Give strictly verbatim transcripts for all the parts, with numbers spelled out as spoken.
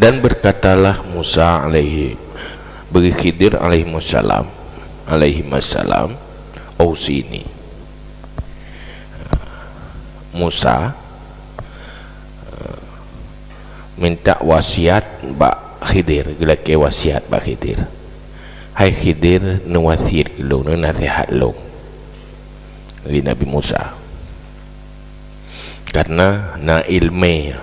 Dan berkatalah Musa alaihi, bagi Khidir alaihissalam, alaihissalam, "Ausini." Musa, eh, minta wasiat bak Khidir, geulakée wasiat bak Khidir. "Hai Khidir, neuwasiat keu lôn, neunaseuhat lôn," lé Nabi Musa. Karena na iéleumé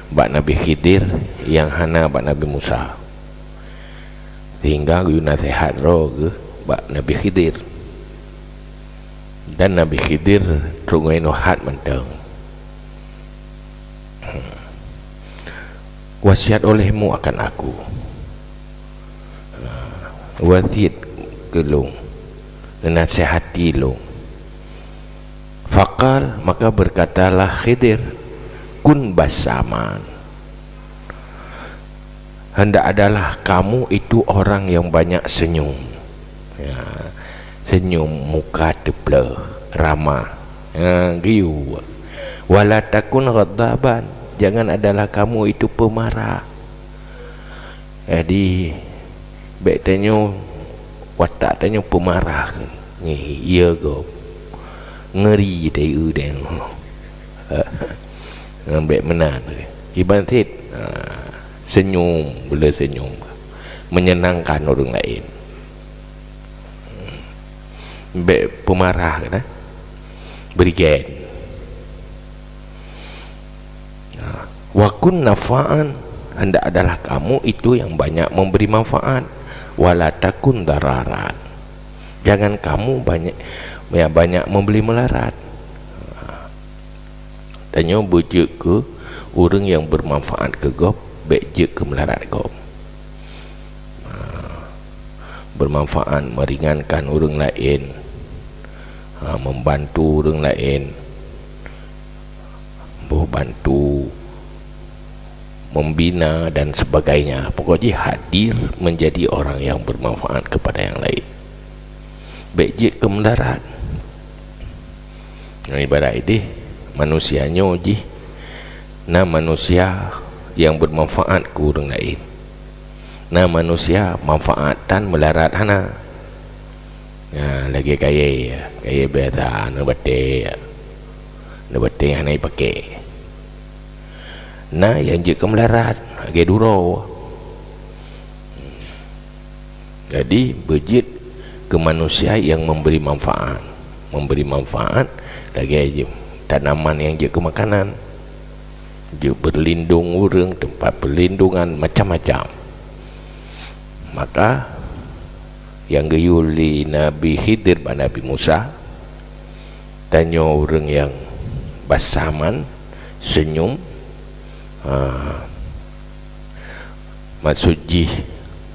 bak Nabi Khidir nyang hana bak Nabi Musa, sehingga geuyue naseuhat droe geuh bak Nabi Khidir. Dan Nabi Khidir trok ngon hat mantong. "Wasiat olehmu akan aku. Wasiat keu lôn, neunasihati lôn." Faqal, maka berkatalah Khidir, "Kun bassaman." Hendak adalah kamu itu orang yang banyak senyum. Ya, senyum, muka teupleuh, ramah. Ya, geuyue. "Wala takun ghadhaban, jangan adalah kamu itu pemarah." Jadi, bék tanyoe, watak tanyoe pemarah. Ngi, iya gob. Ngeuri tayue deh. Ngon bék meunan. Kiban cit, ha, senyum, beuleue senyum. Menyenangkan ureuëng laén. Bék pemarah keunan. Berigen. Ha. "Wa kun nafa'an, hendak adalah kamu itu yang banyak memberi manfaat. Wala takun dararan. Jangan kamu banyak, ya, banyak memberi melarat." Tanyoe beujeuet keu ureuëng nyang beumanfaat keu gob, bék jeuet keu meularat gob. Ha, beumanfaat, meuringankan ureuëng laén, ha, membantu ureuëng laén, boh bantu, membina dan sebagainya. Pokok jih hadir menjadi orang yang bermanfaat kepada yang lain. Bék jeuet keu meularat. Ngon ibarat ideh, manusia nyoe jih na manusia nyang beumanfaat keu ureuëng laén. Na manusia manfaat tan meularat hana. Nah, lagée kayée, kayée biasa, neubatée, neubatée hana jipaké. Na nyang jeuet keu meularat, lagée duroe. Jadi, beujeuet keu manusia nyang memberi manfaat. Memberi manfaat lagée tanaman nyang jeuet keu makanan, jeuet berlindung ureuëng, tempat perlindungan, macam-macam. Maka, nyang geuyue lé Nabi Khidir bak Nabi Musa, tanyoe ureuëng nyang basaman, senyum, ha, maksud jih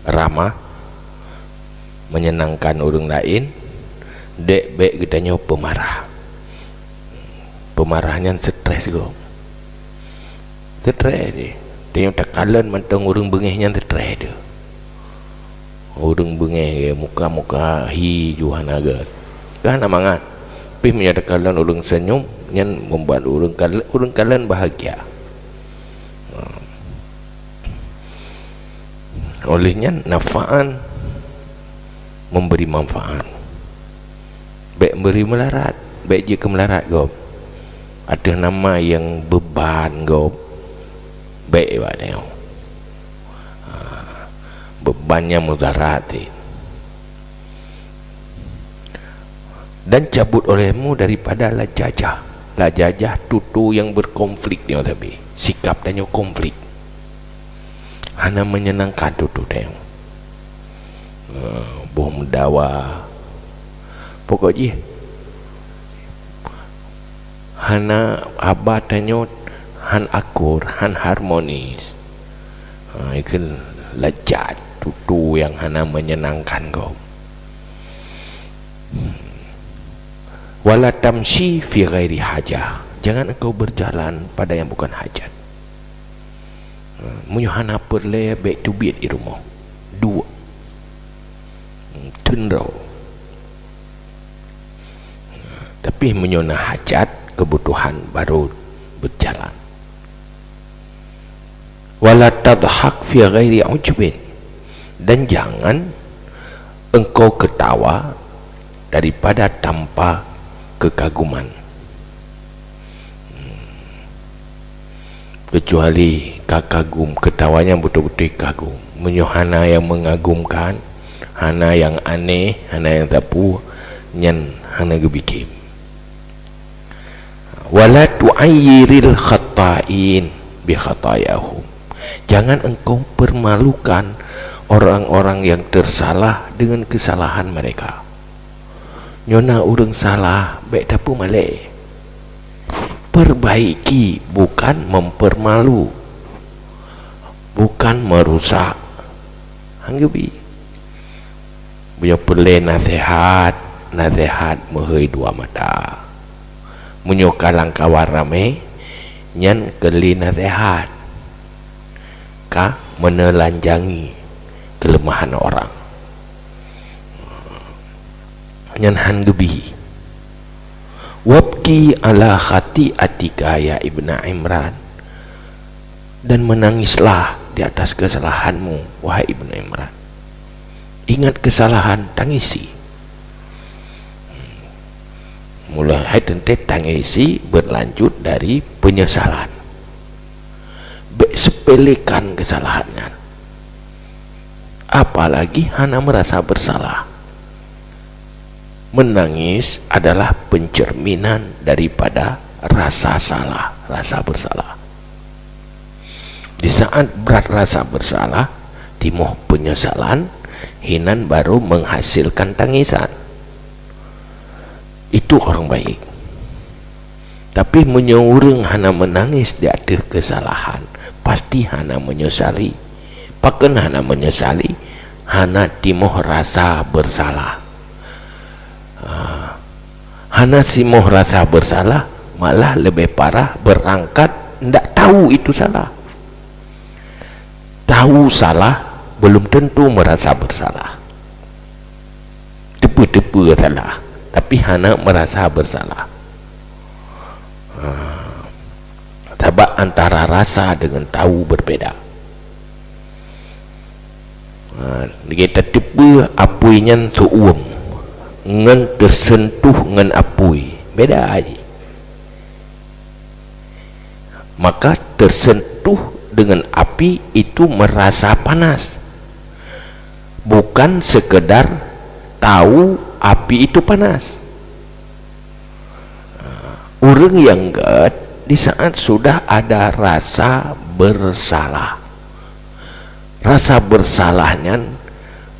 ramah, menyenangkan ureuëng laén, dek bék geutanyoe peumarah. Peumarah nyan stres gob. Stres jih. Tanyoe takalon mantong ureuëng beungéh nyan stres teuh. Ureuëng beungéh, muka-muka hi ju hana gét. Ka hana mangat. Pih meunyoe takalon ureuëng senyum, nyan membuat ureuëng kal-, ureuëng kalon bahagia. Oleh nyan, nafa'an, memberi manfaat. Bék bri meularat, bék jeuet keu meularat gob. Ateueh nama nyang beuban gob, bék bak tanyoe. Ha, beuban nyang mudarat. Dan cabut olehmu daripada lajajah. Lajajah tutoe nyang berkonflik nyoe sabe. Sikap tanyoe konflik. Hana menyenangkan tutoe tanyoe. Eh, boh meudawa. Pokok jih, hana haba tanyoe han akur, han harmonis. Ha, ikheun lajat, tutoe nyang hana menyenangkan gob. Wala tamshi fi ghairi hajah. Jangan engkau berjalan pada yang bukan hajat. Ha, meunyoe hana peureulée, bék teubiet di rumoh. Duek. Hmm, teunroe. Tapi meunyoe na hajat, keubutuhan, baru beujalan. Wala tadhak fi ghairi ujbin, dan jangan engkau ketawa daripada tanpa kekaguman. Hmm. Kecuali ka kagum, ketawa nyan beutôi-beutôi kagum. Meunyoe hana nyang mengagumkan, hana nyang aneh, hana nyang tapu, nyan hana geubri khem. Wala tu'ayyiril khatta'in bi khatayahum. Jangan engkau permalukan orang-orang yang tersalah dengan kesalahan mereka. Nyoe na ureuëng salah, bék tapeumalée. Perbaiki, bukan mempermalu, bukan merusak. Hana geubri. Meunyoe peureulée naseuhat, naseuhat meuhôi dua mata. Meunyoe ka lam kawan ramé, nyan keu lé naseuhat, ka meuneulanjangi keuleumahan orang. Nyan hana geubri. Wabki ala khati'atika ya Ibna Imran, dan menangislah di atas kesalahanmu, wahai Ibnu Imran. Ingat kesalahan, tangisi. Mulai hai teuntée tangisi, berlanjut dari penyesalan. Bék sepelekan kesalahan nyan. Apalagi hana merasa bersalah. Menangis adalah pencerminan daripada rasa salah, rasa bersalah. Di saat brat rasa bersalah, timoh penyesalan, hinan baru menghasilkan tangisan. Itu orang baik. Tapi meunyoe ureuëng hana meunangis di ateueh keusalahan, pasti hana meunyeusali. Pakon hana meunyeusali? Hana timoh rasa beusalah. Ah, hana timoh rasa beusalah, malah leubeh parah, beurangkat ndak tahu itu salah. Tahu salah, belum tentu merasa bersalah. Teupeu-teupeu salah, tapi hana merasa bersalah. Ha, sabab antara rasa dengan tahu berbeda. Ha, lagée tateupeue apui nyan seuuem ngon teuseuntuh ngon apui, beda jih. Maka tersentuh dengan api itu merasa panas, bukan sekedar tahu api itu panas. Ureuëng nyang gét di saat sudah ada rasa bersalah. Rasa bersalah nyan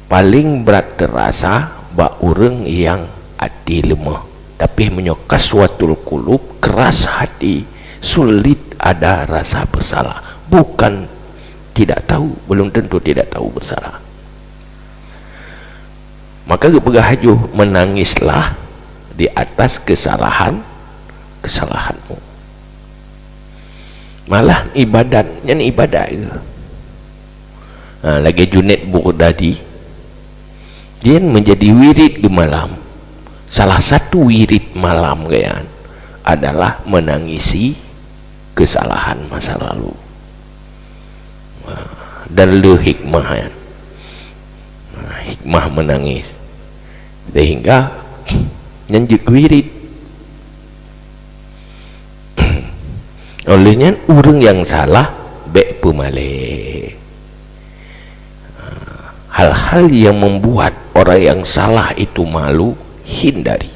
paleng brat teurasa bak ureuëng nyang até leumoh. Tapi meunyoe kaswatul qulub, keras hati, sulit ada rasa bersalah. Bukan tidak tahu, belum tentu tidak tahu bersalah. Maka geupeugah laju, "Menangislah di atas kesalahan-kesalahanmu." Malah ibadat, nyan ibadat ke? Ha, lagée Junaid Bughdadi, nyan menjadi wirid di malam. Salah satu wirid malam geuh nyan adalah menangisi kesalahan masa lalu. Ha, dan le hikmah nyan. Ha, hikmah menangis. Sehingga nyan jeuet wirid. Oleh nyan, ureuëng nyang salah bék peumalée. Hal-hal yang membuat orang yang salah itu malu, hindari.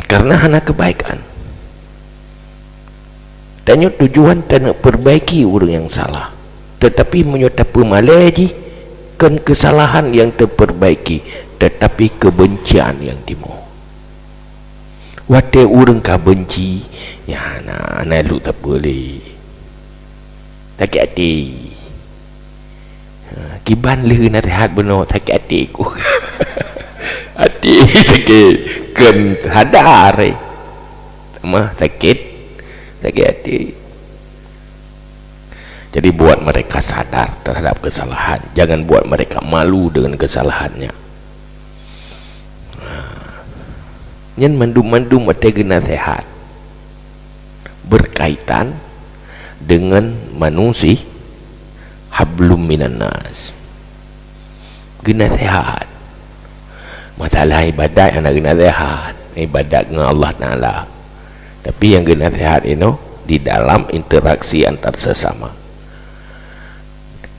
Karena hana kebaikan. Tanyoe tujuan taneuk perbaiki ureuëng nyang salah. Tetapi meunyoe tapeumalée jih, kon kesalahan nyang teuperbaiki, tetapi kebencian nyang timoh. Watée ureuëng ka beunci, nyan hana, hana lôn tapeumalée. Sakét até. Ha, kiban lheueh naseuhat bunoe sakét até ku. Até sakét, kon sadar, eh. Mah sakét, sakét até. Jadi buat mereka sadar terhadap kesalahan, jangan buat mereka malu dengan kesalahannya. Ha. Nyan mandum-mandum watée geunaseuhat. kaitan dengan manusia, hablum minan nas. Geunaseuhat. Masalah ibadat hana geunaseuhat, ibadat ngon Allah Taala. Tapi nyang geunaseuhat inoe di dalam interaksi antar sesama.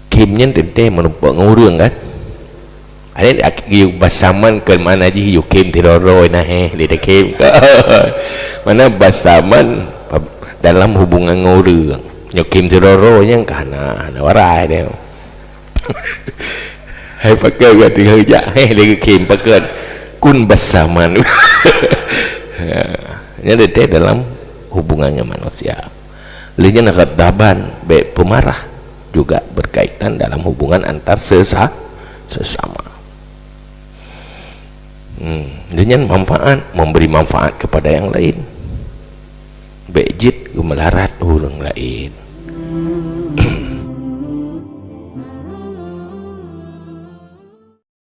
Khém nyan teuntèe meurumpok ngon ureueng kan? Ada geuyue basaman keu mana jih geuyue khém sidroe-droe na heh, lé khém. Mana basaman dalam hubungan ngon ureueng. Nyoe khém sidroe-droe nyang ka hana, hana warai deh. Hai pakon ka tinggai jak, heh, lé khém pakon. Kun basaman. Ha, nyan teuntèe dalam hubungan ngon manusia. Lé nyan ghadaban, bèk peumarah, juga berkaitan dalam hubungan antar sesa-, sesama. Hmm, lé nyan manfaat, memberi manfaat kepada yang lain. Bèk jeuet geumeularat ureueng laén.